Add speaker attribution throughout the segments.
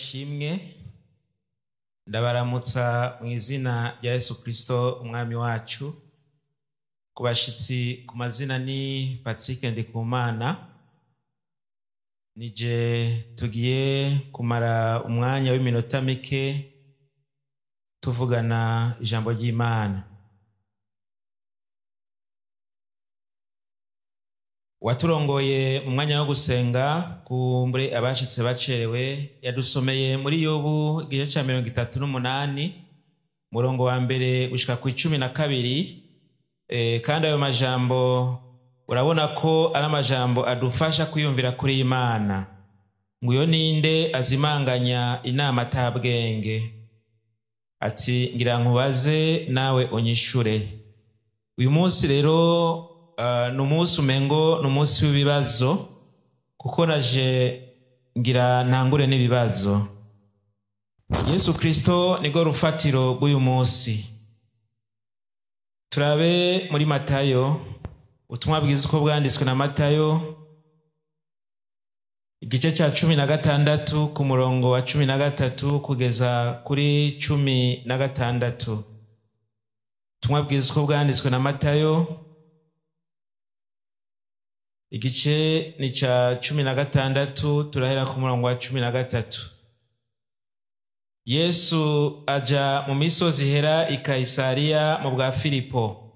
Speaker 1: Ashimwe, ndabaramutsa mu izina rya Yesu Kristo umwami wacu. Ku bashitsi ku mazina ni Patrick Ndikumana, nije tugiye kumara umwanya w'iminota mike tuvugana ijambo ry'Imana. Waturongoye mu mwanya wo gusenga, kumbure abashitse bacerewe, yadusomeye muri Yobu igice ca 38 murongo wa mbere gushika ku 12. Kandi ayo majambo urabona ko ari amajambo adufasha kwiyumvira kuri Imana. Nguyo ninde azimanganya inama atabwenge? Ati ngira nkubaze nawe unyishure. Uyu munsi rero ni umunsi umengo ni umunsi w'ibibazo, kuko naje ngira ntangure n'ibibazo. Yesu Kristo nigo rufatiro rw'uyu munsi. Turabe muri Matayo, ubutumwa bwiza uko bwanditswe na Matayo, igice ca 16 ku murongo wa 13 kugeza kuri 16. Ubutumwa bwiza uko bwanditswe na Matayo, igice ni ca 16, turahera ku murongo wa 13. Yesu aja mu misozi ihera i Kayisariya mu bwa Filipo,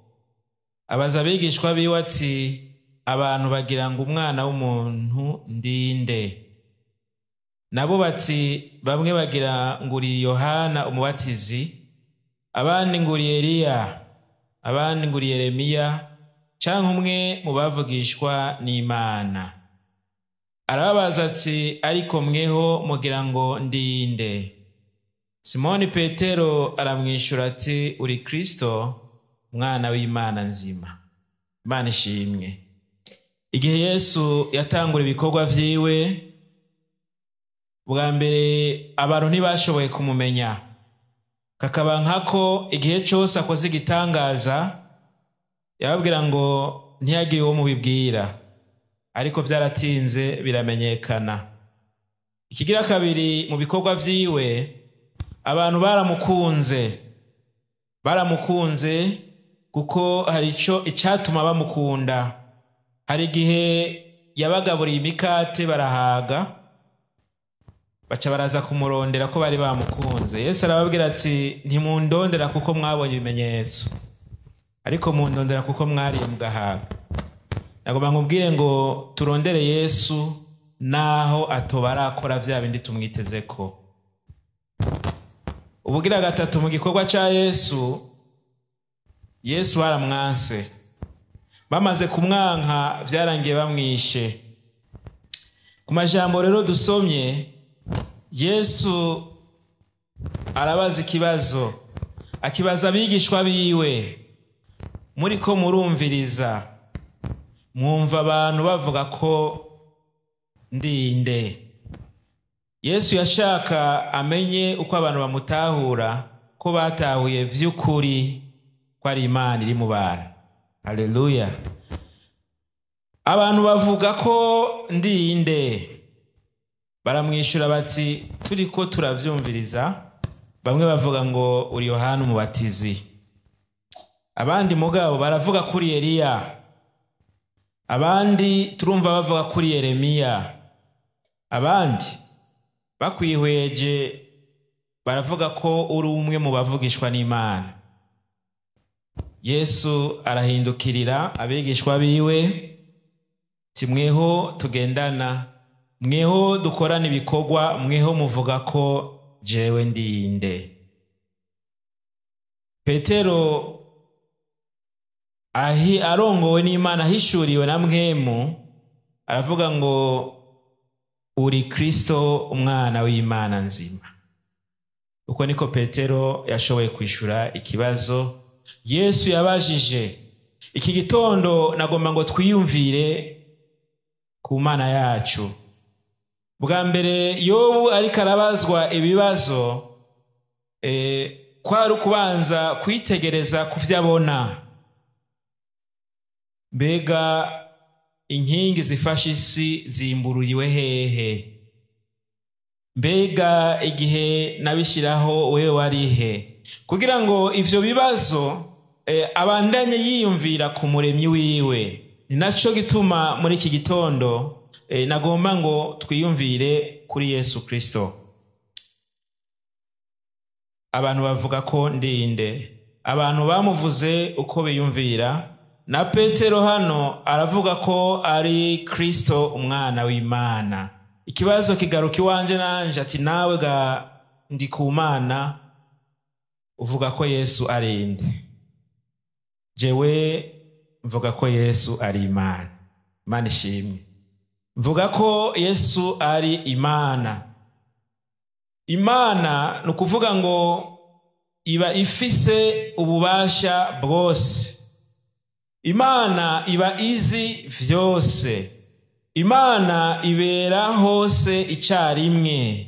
Speaker 1: abaza abigishwa biwe ati abantu bagira ngo umwana w'umuntu ndinde? Nabo bati bamwe bagira ngo uri Yohana umubatizi, abandi ngo uri Eliya, abandi ngo uri Yeremiya, canke umwe mu bavugishwa n'Imana. Arababaza ati ariko mweho mugira ngo ndinde? Simoni Petero aramwishura ati uri Kristo mwana w'Imana nzima. Imana ishimwe. Igihe Yesu yatangura ibikorwa vyiwe, bwa mbere abantu ntibashoboye kumumenya. Kakaba nkako igihe cose akoze igitangaza yababwira ngo ntiyagire uwo mubibwira, ariko vyaratinze biramenyekana. Ikigira kabiri mu bikorwa vyiwe, abantu baramukunze kuko hari ico icatuma bamukunda. Hari igihe yabagaburiye imikate barahaga, baca baraza kumurondera ko bari bamukunze. Yesu arababwira ati ntimundondera kuko mwabonye ibimenyetso, ariko mundondera kuko mwariye mugahaga. Nagomba nkubwire ngo turondere Yesu naho atoba arakora vya bindi tumwitezeko. Ubugira gatatu mu gikorwa ca Yesu, Yesu baramwanse. Bamaze kumwanka vyarangiye bamwishe. Ku majambo rero dusomye, Yesu arabaza ikibazo, akibaza abigishwa biwe: muriko murumviriza, mwumva abantu bavuga ko ndinde? Yesu yashaka amenye uko abantu bamutahura, ko batahuye vy'ukuri ko ari Imana iri mu bantu. Haleluya. Abantu bavuga ko ndinde? Baramwishura bati turiko turavyumviriza. Bamwe bavuga ngo uri Yohana umubatizi, abandi mugabo baravuga kuri Eliya, abandi turumva bavuga kuri Yeremiya, abandi bakwihweje baravuga ko uri umwe mu bavugishwa n'Imana. Yesu arahindukirira abigishwa biwe, timweho tugendana, mweho dukorana ibikorwa, mweho muvuga ko jewe ndinde? Petero ahi arongowe n'Imana, ahishuriwe na mwemu, aravuga ngo uri Kristo umwana w'Imana nzima. Uko niko Petero yashoboye kwishura ikibazo Yesu yabajije. Iki gitondo nagomba ngo twiyumvire ku Mana yacu. Bwa mbere Yobu ariko arabazwa ibibazo, kwari ukubanza kwitegereza kuvyo abona. Mbega inkingi zifashe isi zimbururiwe hehe? Mbega igihe nabishyiraho wewe warihe? Kugira ngo ivyo bibazo abandanye yiyumvira ku muremyi wiwe. Ni naco gituma muri iki gitondo nagomba ngo twiyumvire kuri Yesu Kristo. Abantu bavuga ko ndinde, abantu bamuvuze uko biyumvira. Na Petero hano aravuga ko ari Kristo umwana w'Imana. Ikibazo kigaruka iwanje nanje ati nawe ga Ndikumana uvuga ko Yesu ari inde? Jewe mvuga ko Yesu ari Imana. Imana ishimwe. Mvuga ko Yesu ari Imana. Imana ni ukuvuga ngo iba ifise ububasha bwose. Imana iba izi vyose. Imana ibera hose icyarimwe,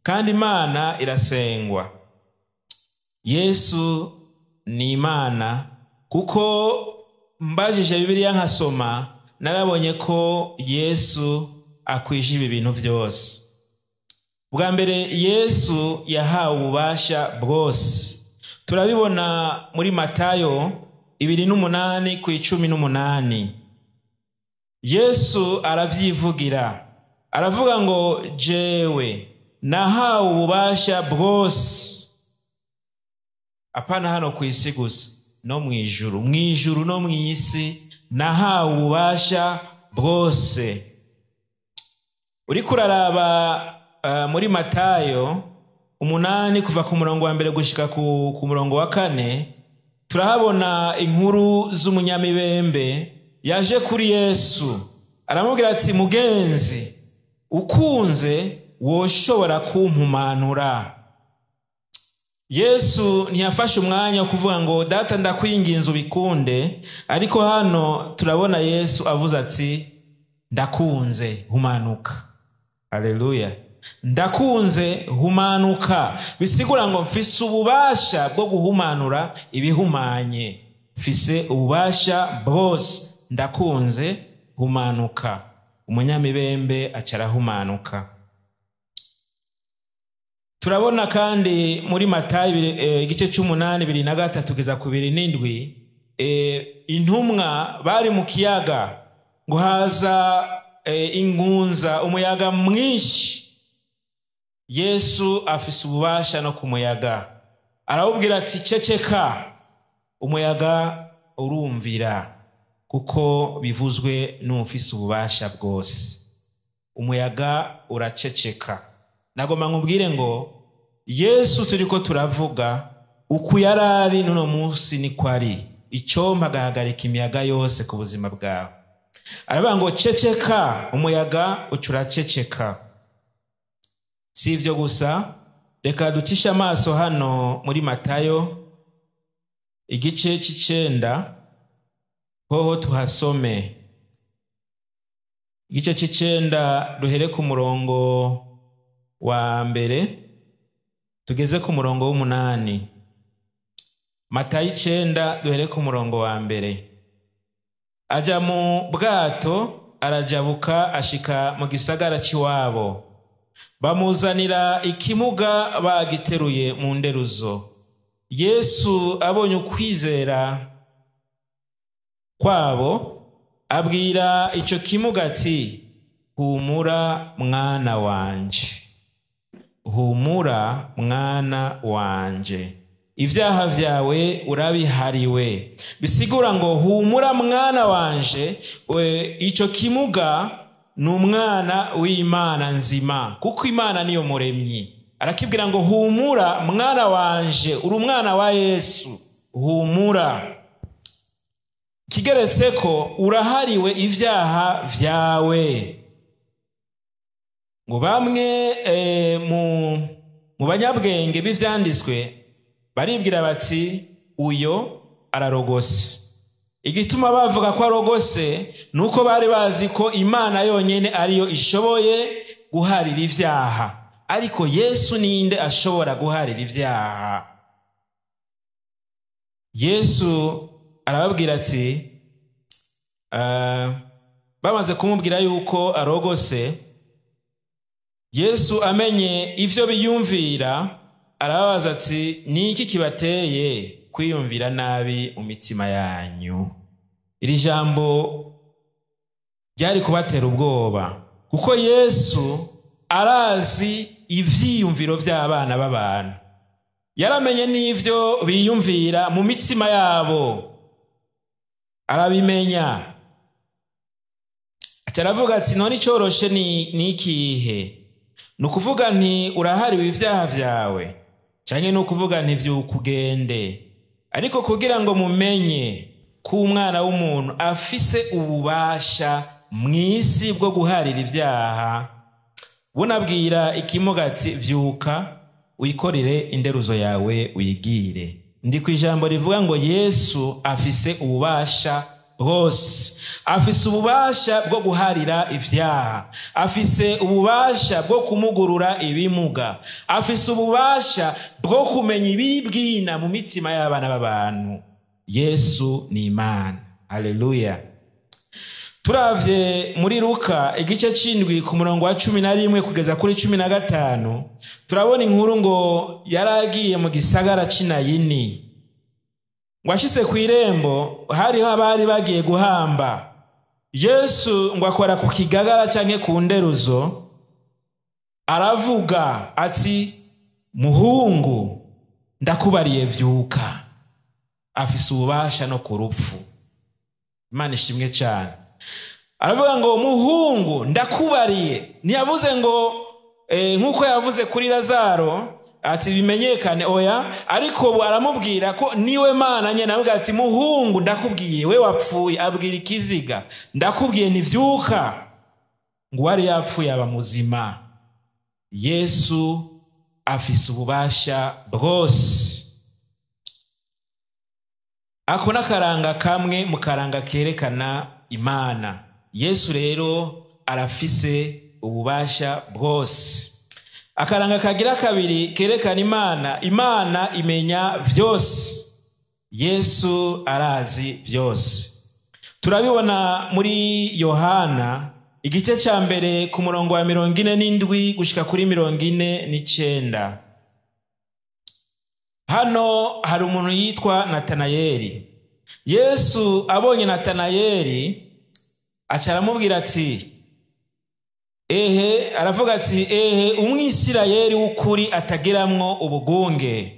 Speaker 1: kandi Imana irasengwa. Yesu ni Imana, kuko mbajije Bibiliya nkasoma narabonye ko Yesu akwije ibi bintu vyose. Bwa mbere Yesu yahawe ububasha bwose. Turabibona muri Matayo 28:18. Yesu aravyivugira, aravuga ngo jewe nahawe ububasha bwose, apana hano ku isi gusa, no mwijuru, mwijuru no mwisi nahawe ububasha bwose. Uriko uraraba muri Matayo 8 kuva ku murongo wa mbere gushika ku murongo wa 4, turahabona inkuru z'umunyamibembe yaje kuri Yesu aramubwira ati mugenzi, ukunze woshobora kumpumanura. Yesu ntiyafashe umwanya wo kuvuga ngo data ndakwinginze ubikunde, ariko hano turabona Yesu avuze ati ndakunze humanuka. Haleluya. Ndakunze humanuka, bisigura ngo mfise ububasha bwo guhumanura ibihumanye, mfise ububasha bwose, ndakunze humanuka. Umunyamibembe acarahumanuka. Turabona kandi muri Matayo igice c'umunani 23 kugeza ku 27, intumwa bari mu kiyaga ngo haza ingunza, umuyaga mwinshi. Yesu afise ububasha no ku muyaga, arawubwira ati ceceka. Umuyaga urumvira, kuko bivuzwe n'ufise ububasha bwose. Umuyaga uraceceka. Nagomba nkubwire ngo Yesu turiko turavuga uku yarari n'uno munsi niko ari. Icompa agahagarika imiyaga yose ku buzima bwawe. Aravuga ngo ceceka, umuyaga uca uraceceka. Si ivyo gusa, reka ducishe amaso hano muri Matayo igice c'icenda, hoho tuhasome. Igice c'icenda duhere ku murongo wa mbere tugeze ku murongo w'umunani. Matayo 9 duhere ku murongo wa mbere. Aja mu bwato arajabuka ashika mu gisagara c'iwabo. Bamuzanira ikimuga bagiteruye mu nderuzo. Yesu abonye ukwizera kwabo abwira ico kimuga ati humura mwana wanje, humura mwana wanje, ivyaha vyawe urabihariwe. Bisigura ngo humura mwana wanje, ico kimuga ni umwana w'Imana nzima, kuko Imana niyo muremyi. Arakibwira ngo humura mwana wanje, uri umwana wa Yesu, humura. Kigeretse ko urahariwe ivyaha vyawe. Ngo bamwe mu banyabwenge b'ivyanditswe baribwira bati uyo ararogose. Igituma bavuga ko arogose nuko bari bazi ko Imana yonyene ariyo ishoboye guharira ivyaha. Ariko Yesu ninde ashobora guharira ivyaha? Yesu arababwira ati bamaze kumubwira yuko arogose, Yesu amenye ivyo biyumvira, arababaza ati: "Ni iki kibateye kwiyumvira nabi mu mitima yanyu?" Iri jambo ryari kubatera ubwoba, kuko Yesu arazi ivyiyumviro vy'abana b'abantu. Yaramenye n'ivyo biyumvira mu mitima yabo, arabimenya. Aca aravuga ati: "None icoroshe ni ikihe? Ni ukuvuga nti: 'Urahariwe ivyaha vyawe,' canke ni ukuvuga nti: 'Vyuka ugende?' Ariko kugira ngo mumenye ko Umwana w'umuntu afise ububasha mw'isi bwo guharira ivyaha," bunabwira ikimuga ati: "Vyuka, wikorere inderuzo yawe, uyigire." Ndi ku ijambo rivuga ngo Yesu afise ububasha bwose. Afise ububasha bwo guharira ivyaha, afise ububasha bwo kumugurura ibimuga, afise ububasha bwo kumenya ibibwina mu mitima y'abana b'abantu. Yesu ni Imana. Haleluya! Turavye muri Luka igice c'indwi, ku murongo wa 11 kugeza kuri 15, turabona inkuru ngo yaragiye mu gisagara c'Inayini. Ngo ashitse kw'irembo, hariho abari bagiye guhamba Yesu. Ngo akora ku kigagara canke ku nderuzo, aravuga ati: "Muhungu, ndakubariye, vyuka." Afise ububasha no ku rupfu. Imana ishimwe cyane. Aravuga ngo: "Muhungu, ndakubariye." Ntiyavuze ngo nk'uko yavuze kuri Lazaro ati: "Bimenyekane." Oya, ariko ubu aramubwira ko niwe Mana nyene. Aravuga ati: "Muhungu, ndakubwiye, we wapfuye." Abwira ikiziga: "Ndakubwiye, ntivyuka." Ngo uwari yapfuye aba muzima. Yesu afise ububasha bwose. Ako n'akaranga kamwe mu karanga kerekana Imana. Yesu rero arafise ububasha bwose. Akaranga kagira kabiri kerekana Imana: Imana imenya vyose. Yesu arazi vyose. Turabibona muri Yohana igice ca mbere, ku murongo wa 47 gushika kuri 49. Hano hari umuntu yitwa Natanayeli. Yesu abonye Natanayeli, aca aramubwira ati: "Ehe." Aravuga ati: "Ehe, Umwisirayeli w'ukuri atagiramwo ubugunge."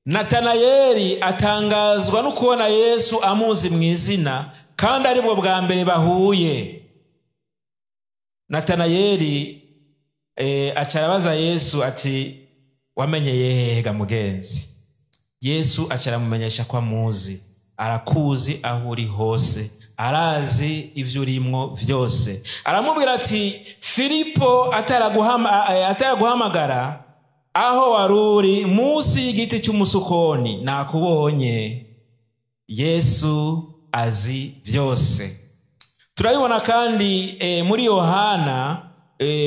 Speaker 1: Natanayeli atangazwa no kubona Yesu amuzi mu izina, kandi aribwo bwa mbere bahuye. Natanayeli aca arabaza Yesu ati: "Wamenyeye hehe ga mugenzi?" Yesu aca aramumenyesha ko amuzi. Arakuzi aho uri hose, arazi ivyo urimwo vyose. Aramubwira ati: "Filipo ataraguhamagara, aho wari uri munsi y'igiti cy'umusukoni, nakubonye." Yesu azi vyose. Turabibona kandi muri Yohana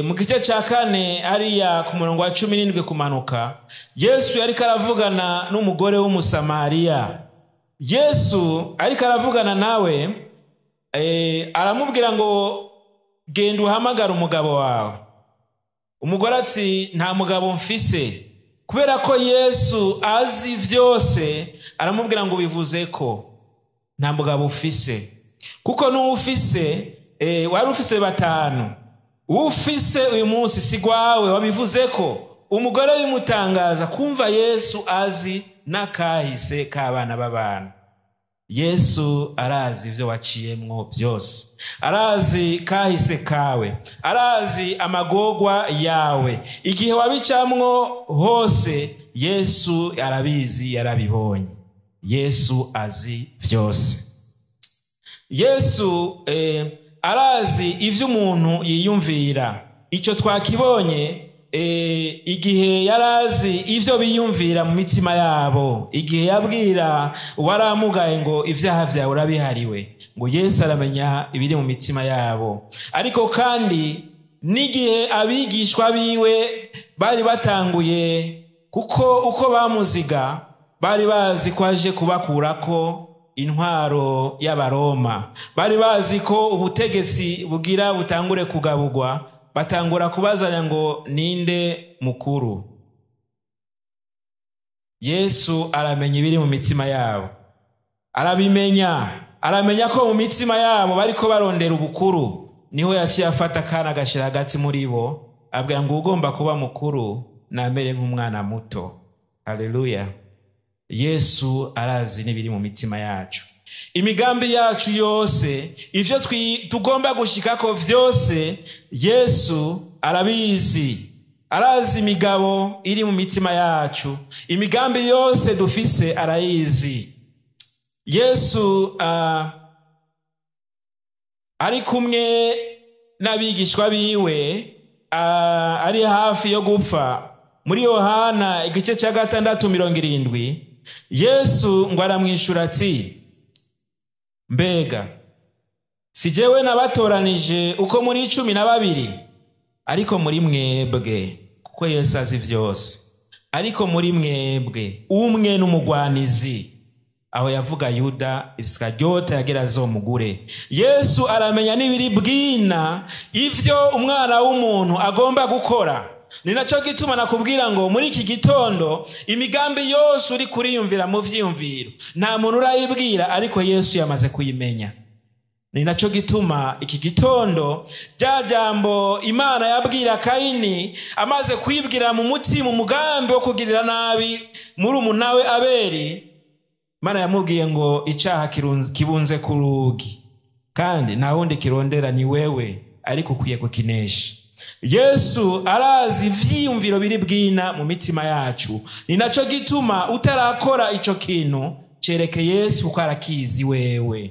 Speaker 1: mu gice cya kane, hariya ku murongo wa 17 kumanuka. Yesu yariko aravugana n'umugore w'Umusamariya. Yesu ariko aravugana nawe, aramubwira ngo: "Genda uhamagare umugabo wawe." Umugore ati: "Nta mugabo mfise." Kubera ko Yesu azi vyose, aramubwira ngo: "Bivuze ko nta mugabo ufise, kuko n'uwufise wari ufise batanu, ufise uyu munsi si gwawe, wabivuze ko." Umugore bimutangaza kumva Yesu azi n'akahise k'abana b'abantu. Yesu arazi ivyo waciyemwo byose, arazi kahise kawe, arazi amagorwa yawe, igihe wabicamwo hose. Yesu arabizi, yarabibonye. Yesu azi vyose. Yesu arazi ivyo umuntu yiyumvira. Ico twakibonye igihe yarazi ivyo biyumvira mu mitima yabo, igihe yabwira uwaramugaye ngo: "Ivyaha vyawe urabihariwe." Ngo Yesu aramenya ibiri mu mitima yabo. Ariko kandi n'igihe abigishwa biwe bari batanguye, kuko uko bamuziga bari bazi ko aje kubakurako intwaro y'Abaroma, bari bazi ko ubutegetsi bugira butangure kugaburwa. Batangura kubazanya ngo ninde mukuru. Yesu aramenya ibiri mu mitima yabo, arabimenya, aramenya ko mu mitima yabo bariko barondera ubukuru. Niho yaciye afata akana agashira hagati muri bo, abwira ngo ugomba kuba mukuru namere nk'umwana muto. Haleluya. Yesu arazi n'ibiri mu mitima yacu, imigambi yacu yose, ivyo tugomba gushikako vyose. Yesu arabizi, arazi imigabo iri mu mitima yacu, imigambi yose dufise arayizi. Yesu ari kumwe n'abigishwa biwe, ari hafi yo gupfa, muri Yohana igice cya 6:70, Yesu ngo aramwishura ati: mbega si jewe nabatoranije uko muri 12? Ariko muri mwebwe, kuko Yesu azi vyose, ariko muri mwebwe umwe n'umugwanizi. Aho yavuga Yuda Isikariota yagira azomugure. Yesu aramenya n'ibiri bwina ivyo umwana w'umuntu agomba gukora. Ni naco gituma nakubwira ngo muri iki gitondo imigambi yose uri kuriyumvira mu vyiyumviro nta muntu urayibwira, ariko Yesu yamaze kuyimenya. Ni naco gituma iki gitondo rya jambo Imana yabwira Kayini amaze kwibwira mu mutima umugambi wo kugirira nabi murumuna we Abeli, Imana yamubwiye ngo icaha kibunze ku rugi, kandi nta wundi kirondera ni wewe, ariko ukwiye kukinesha. Yesu arazi ivyiyumviro biri bwina mu mitima yacu. Ni naco gituma utarakora ico kintu cereke Yesu, kuko arakizi wewe.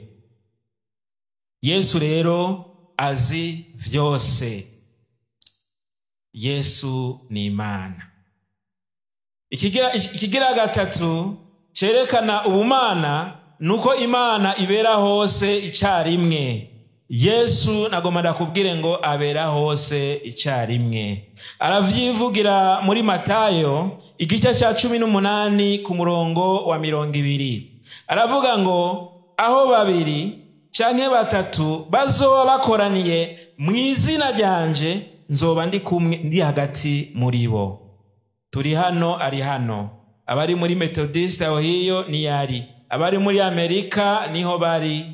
Speaker 1: Yesu rero azi vyose. Yesu ni Imana. Ikigira gatatu cerekana ubumana nuko Imana ibera hose icarimwe. Yesu nagomba ndakubwire ngo abera hose icarimwe. Aravyivugira muri Matayo igice cya 18 ku murongo wa 20. Aravuga ngo aho babiri canke batatu bazoba bakoraniye mu izina ryanje, nzoba ndi kumwe, ndi hagati muri bo. Turi hano, ari hano. Abari muri Methodist aho hiyo ni yari, abari muri Amerika niho bari.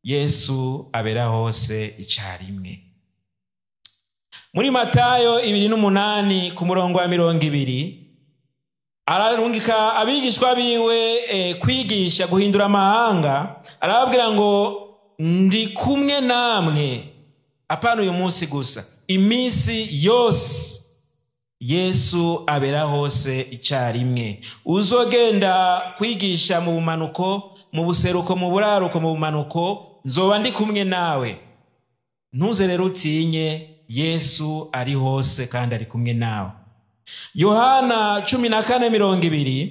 Speaker 1: Yesu abera hose icarimwe. Muri Matayo 28 ku murongo wa 20, ararungika abigishwa biwe kwigisha guhindura amahanga. Arababwira ngo ndi kumwe namwe, apana uyu munsi gusa, iminsi yose. Yesu abera hose icarimwe. Uzogenda kwigisha mu bumanuko, mu buseruko, mu buraruko, mu bumanuko, nzoba ndi kumwe nawe. Ntuze rero utinye, Yesu ari hose kandi ari kumwe nawe. Yohana 14:20,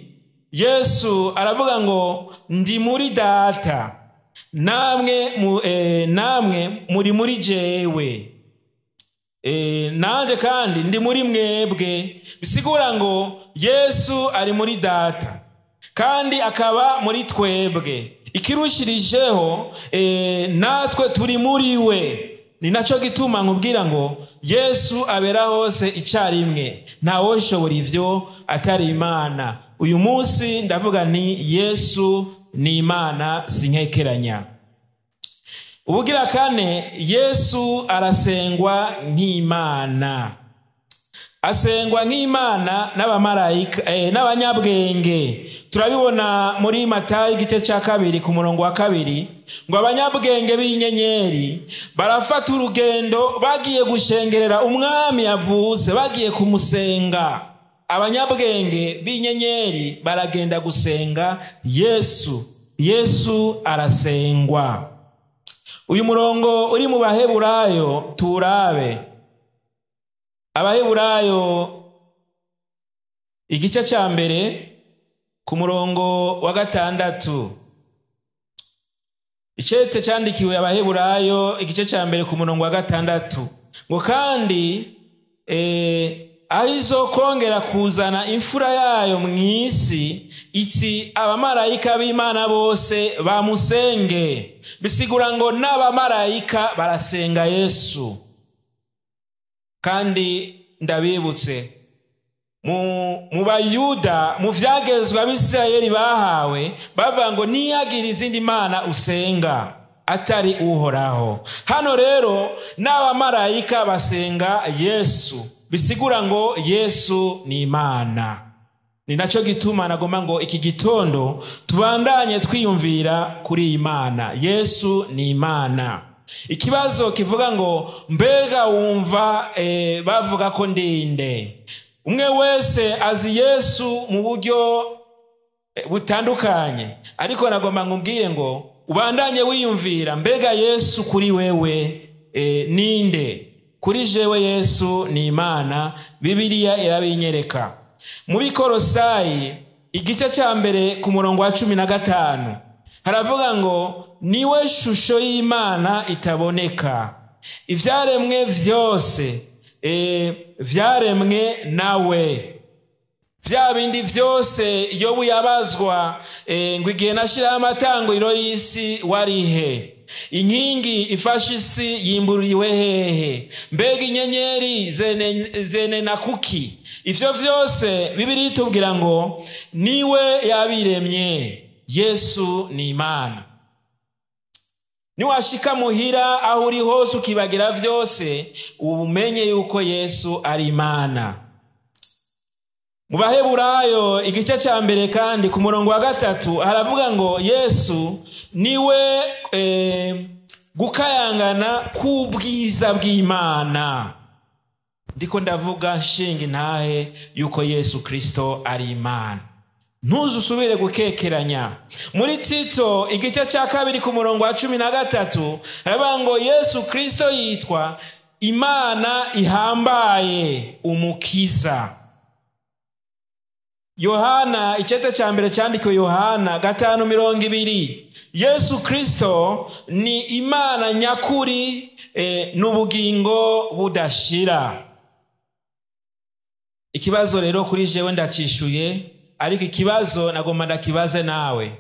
Speaker 1: Yesu aravuga ngo ndi muri Data, namwe muri muri jewe, nanje kandi ndi muri mwebwe. Bisigura ngo Yesu ari muri Data kandi akaba muri twebwe. Ikirushirijeho natwe turi muri we. Ni naco gituma nkubwira ngo Yesu abera hose icarimwe, ntawoshobora ivyo atari Imana. Uyu munsi ndavuga ni Yesu ni Imana, sinkekeranya. Ubugira kane, Yesu arasengwa nk'Imana. Asengwa nk'Imana n'abamarayika, n'abanyabwenge. Turabibona muri Matayo igice cya 2 ku murongo wa 2, ngo abanyabwenge b'inyenyeri barafata urugendo bagiye gushengerera umwami yavutse, bagiye kumusenga. Abanyabwenge b'inyenyeri baragenda gusenga Yesu. Yesu arasengwa. Uyu murongo uri mu Baheburayo, turabe. Abaheburayo igice cya 1 ku murongo wa 6. Icete cyandikiwe Abaheburayo igice cya 1 ku murongo wa 6, ngo kandi ahizo kongera kuzana imfura yayo mwisi, iti abamarayika b'Imana bose bamusenge. Bisigura ngo n'abamarayika barasenga Yesu. Kandi ndabibutse, mu Bayuda, mu vyagezwe Abisirayeli bahawe, bavuga ngo ntihagire izindi mana usenga atari Uhoraho. Hano rero n'abamarayika basenga Yesu, bisigura ngo Yesu ni Imana. Ni naco gituma nagomba ngo iki gitondo tubandanye twiyumvira kuri iyi Mana. Yesu ni Imana. Ikibazo kivuga ngo mbega wumva bavuga ko ndinde? Umwe wese azi Yesu mu buryo butandukanye, ariko nagomba ngumbwire ngo ubandanye wiyumvira, mbega Yesu kuri wewe ninde? Kuri jewe Yesu ni Imana, Bibiliya irabinyereka. Mu Bikorosayi igice cya mbere ku murongo wa 15 haravuga ngo niwe shusho y'Imana itaboneka, ivyaremwe vyose vyaremwe nawe. Vya bindi vyose Yobu yabazwa ngo igihe nashiraho amatanguriro y'isi warihe? Inkingi ifashe isi yimbururiwe hehe? Mbega inyenyeri zenena kuki? Ivyo vyose Bibiliya itubwira ngo niwe yabiremye. Yesu ni Imana. Niwashika muhira aho uri hose ukibagira vyose, umenye yuko Yesu ari Imana. Mu Baheburayo igice cya mbere kandi ku murongo wa 3 haravuga ngo Yesu niwe gukayangana k'ubwiza bw'Imana. Ndiko ndavuga nshinga intahe yuko Yesu Kristo ari Imana. Ntuzusubire gukekeranya. Muri Tito igice cya 2 ku murongo wa 13 haravuga ngo Yesu Kristo yitwa Imana ihambaye, umukiza. Yohana icete cya mbere cyandikiwe Yohana 5:20, Yesu Kristo ni Imana nyakuri n'ubugingo budashira. Ikibazo rero kuri jewe ndacishuye, ariko ikibazo nagomba ndakibaze nawe.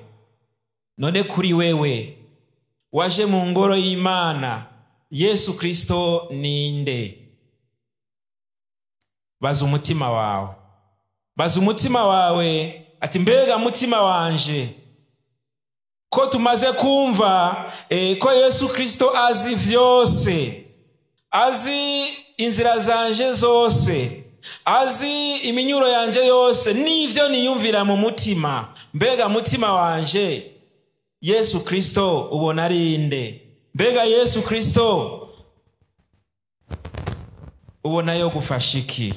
Speaker 1: None kuri wewe waje mu ngoro y'Imana, Yesu Kristo ninde? Baza umutima wawe. Baza umutima wawe ati mbega mutima wanje, ko tumaze kumva ko Yesu Kristo azi vyose, azi inzira zanje zose, azi iminyuro yanje yose, n'ivyo niyumvira mu mutima. Mbega mutima wanje, Yesu Kristo ubona ari nde? Mbega Yesu Kristo ubona yo gufasha iki?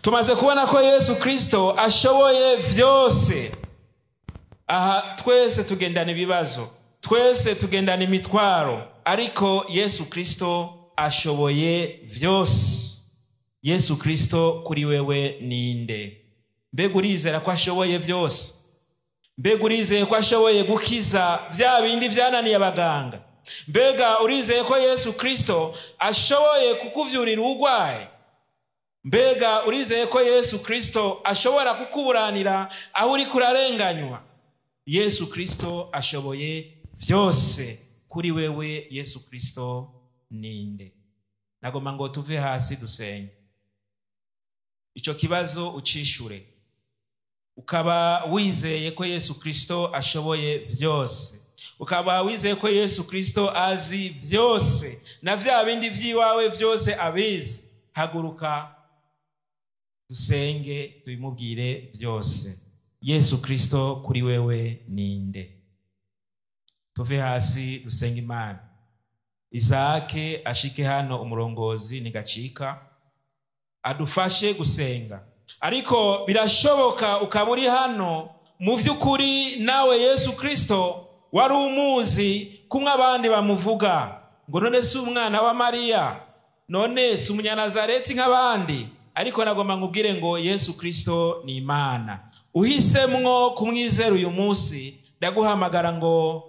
Speaker 1: Tumaze kubona ko Yesu Kristo ashoboye vyose. Aha twese tugendana ibibazo, twese tugendana imitwaro, ariko Yesu Kristo ashoboye vyose. Yesu Kristo kuri wewe ninde? Mbega urizera ko ashoboye vyose? Mbega urizeye ko ashoboye gukiza vya bindi vyananiye abaganga? Mbega urizeye ko Yesu Kristo ashoboye kukuvyurira urwaye? Mbega urizeye ko Yesu Kristo ashobora kukuburanira aho uri kurarenganywa? Yesu Kristo ashoboye vyose. Kuri wewe Yesu Kristo ninde? Nagomba ngo tuve hasi dusenge. Ico kibazo ucishure. Ukaba wizeye ko Yesu Kristo ashoboye vyose, ukaba wizeye ko Yesu Kristo azi vyose, na vya bindi vyiwawe vyose abizi, haguruka dusenge tubimubwire vyose. Yesu Kristo kuri wewe ninde? Tuve hasi dusenge Imana. Isake ashike hano umurongozi nigacika adufashe gusenga. Ariko birashoboka ukaba uri hano mu vy'ukuri nawe Yesu Kristo wari umuzi kumwe abandi bamuvuga ngo none si umwana wa Mariya, none si umunyanazareti nk'abandi. Ariko nagomba nkubwire ngo Yesu Kristo ni Imana. Uhisemwo kumwizera uyu munsi, ndaguhamagara ngo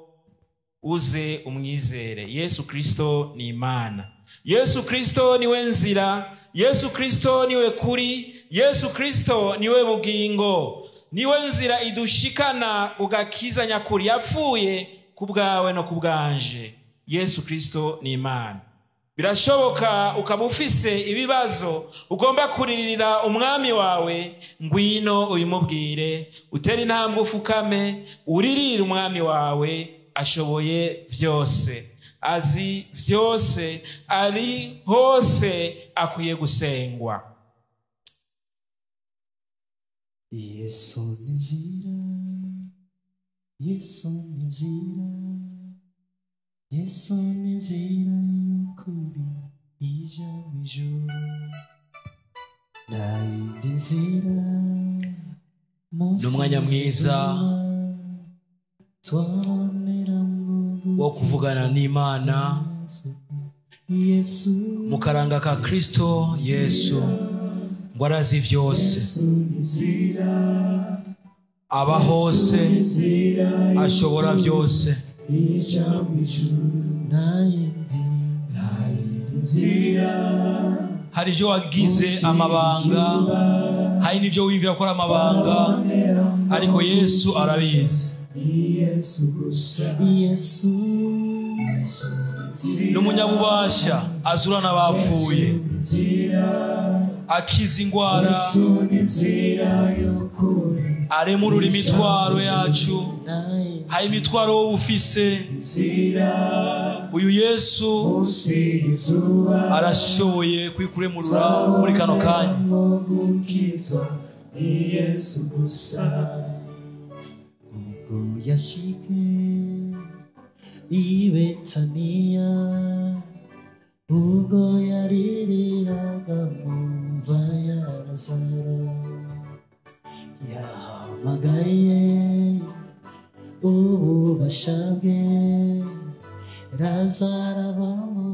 Speaker 1: uze umwizere. Yesu Kristo ni Imana. Yesu Kristo niwe nzira, Yesu Kristo niwe kuri, Yesu Kristo niwe bugingo, niwe nzira idushikana ugakiza nyakuri. Yapfuye kubwawe no kubwanje. Yesu Kristo ni Imana. Birashoboka ukaba ufise ibibazo ugomba kuririra umwami wawe, ngwino ubimubwire, utere intambwe ufukame, uririre umwami wawe. Ashoboye vyose, azi vyose, ari hose, akwiye gusengwa.
Speaker 2: Yesu ni nzira, Yesu ni nzira, Yesu ni nzira y'ukuri ija mw'ijuru, nta yindi nzira munsi
Speaker 3: Ni umwanya mwiza
Speaker 2: twaboneramwo
Speaker 3: wo kuvugana n'Imana
Speaker 2: Yesu,
Speaker 3: mu karanga ka Kristo Yesu ngo arazi vyose, aba hose, ashobora vyose.
Speaker 2: Ija mw'ijuru, nta yindi nzira.
Speaker 3: Hari ibyo wagize amabanga, hari n'ibyo wiyumvira ko ari amabanga, ariko Yesu arabizi.
Speaker 2: Yesu,
Speaker 3: N'umunyabubasha, azura n'abapfuye, akiza ingwara, aremurura imitwaro yacu. Hari imitwaro wowe ufise, uyu Yesu arashoboye kuyikuremurura muri kano kanya.
Speaker 2: Gukizwa ni Yesu gusa. Ubwo yashike i Betaniya, ubwo yaririraga mu mva ya Lazaro, yahamagaye ububasha bwe, Lazaro ava mu